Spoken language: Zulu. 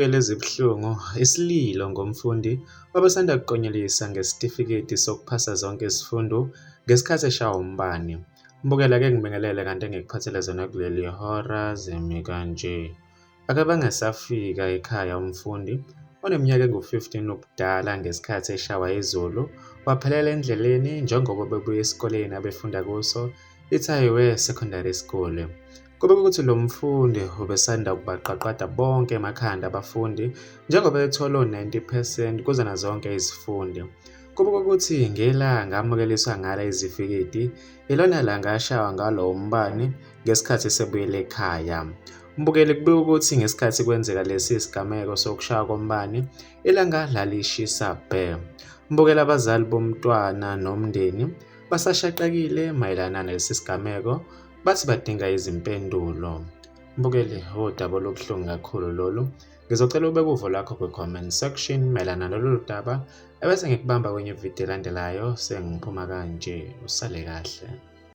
Mbukeli ezibuhlungu, isililo ngomfundi obesanda kuklonyeliswa ngesitifiketi sokuphasa zonke izifundo ngesikhathi eshawa umbani. Mbukeli ake ngibingelele kanti engikuphathele zona kuleli hora zimi kanje. Akabange esafika ekhaya umfundi oneminyaka engu-15 ubudala ngesikhathi eshawa izulu, waphelela endleleni njengoba bebuya esikoleni abefunda kuso iThayiwe Secondary School. Kubikwa ukuthi lo mfundi ubesanda kubaqwaqwada bonke emakhanda abafundi njengoba ethole u-90 percent kuzona zonke izifundo. Kubikwa ukuthi ngelanga amukeliswa ngalo izifiketi, ilona langa ashawa ngalo umbani ngesikhathi esebuyele ekhaya. Mbukeli kubikwa ukuthi ngesikhathi kwenzeka lesi sigameko sokushaywa kombani, ilanga lalishisa bhe. Mbukeli abazali bomntwana nomndeni basashaqekile mayelana nalesi sigameko, bathi badinga izimpendulo. Mbukeli, udaba olubuhlungu kakhulu lolu. Ngizocela ubeke uvo lwakho kwi-comment section mayelana nalolu daba, ebese ngikubamba kwenye ividiyo elandelayo sengiphuma kanje. Usale kahle.